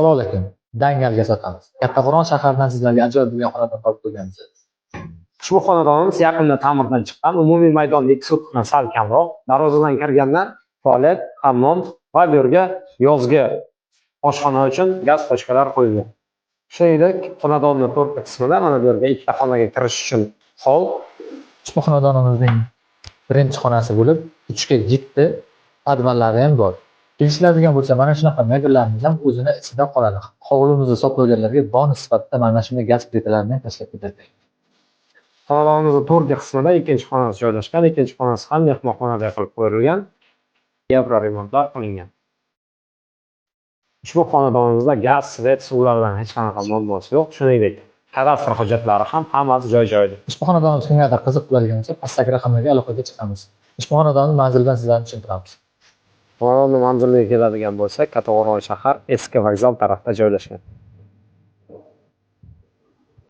Assalomu alaykum. Dangalga sotamiz. Kattaqo'rg'on shaharidan sizlarga ajoyib bo'lgan xonadon topib qo'yganmiz. Ushbu xonadonimiz yaqinda ta'mirdan chiqqan. Umumiy maydon 2 sotixdan sal kamroq. Darvozadan kirgandan tualet, hammom va bu yerga yozgi oshxona uchun gaz tochkalar qo'yilgan. Shuningdek, xonadonni to'rtta qismida mana bu yerga ikkita xonaga kirish uchun hol. Ushbu xonadonimizning birinchi xonasi bo'lib, 3 ga 7 podvallari ham bor. Kelishiladigan bo'lsa, mana shunaqa mebellarimiz ham o'zini ichida qoladi. Hovlimizni sotib olganlarga bonus sifatida mana shunday gaz plitalarini ham tashlab ketadi. Xonadonimizning to'rtgi qismida ikkinchi xonasi joylashgan. Ikkinchi xonasi ham mehmonxonaday qilib qo'yilgan. Yevroremontlar qilingan. Ushbu xonadonimizda gaz, svet, suvlar bilan hech qanaqa muammosi yo'q. Shuningdek, kadastr hujjatlari ham hammasi joy-joyida. Ushbu xonadonimiz kimgadir qiziq bo'ladigan bo'lsa, pastdagi raqamlarga aloqaga chiqamiz. Ushbu xonadonni manzilidan sizlarni tushuntiramiz. Xonadonni manziliga keladigan bo'lsak, Kattaqo'rg'on shahar, eski vokzal tarafda joylashgan.